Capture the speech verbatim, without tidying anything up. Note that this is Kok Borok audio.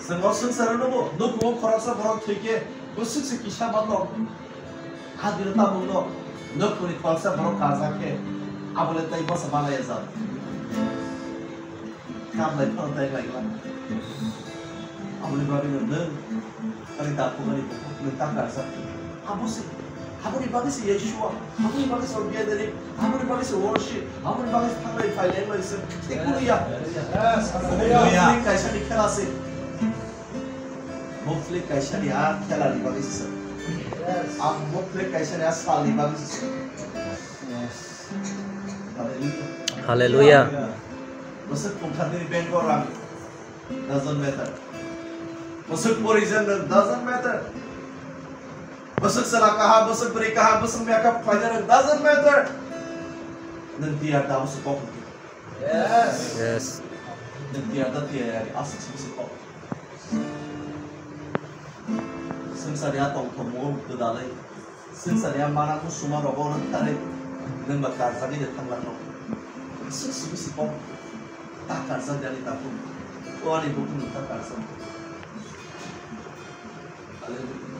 Chwng o swngcharo nugo, nukhungo khoroksa borok thwikhe bwswk se kisa ma tong. Hadino tabukno nukhungni khoroksa borok karjak khe abole tei bosa ma laiya jak. Kam lai phano tei lai glak. Aboni bagwino nwng ani dakhuk ani bukhuk nwng ta karjak. Abo se, aboni bagwi se Yeshua, aboni bagwi se obedient, aboni bagwi se worship, aboni bagwi se thanglai phailai wnglaiswk. Tei kunuya. Yes, hallelujah. Muflik kaisani khela se. Muflik kaisani a khelani bagwi se. Yes. A muflik kaisani a salni bagwi se. Yes. Hallelujah. Hallelujah. Bwswk pungthar nini bank o rang doesn't matter. Bwswk porijak nwng doesn't matter. Bwswk chwla kaham, bwswk bwrwi kaham, bwswk makeup khlainai nwng doesn't matter. Nwng tiyar da bwswk kok. Yes. Yes. Nwng tiyar da tiyar ya, aswk se bwswk kok. Swngchar ya tongthokmungo gwdalwi. Swngchar ya mana kusuma rogo rwktharwi nwng ba karjagwi de thanglarno. Aswk se bwswk kok. Ta karjak de ani takhuk. O ani bukhuk nwng ta karjak. Hallelujah.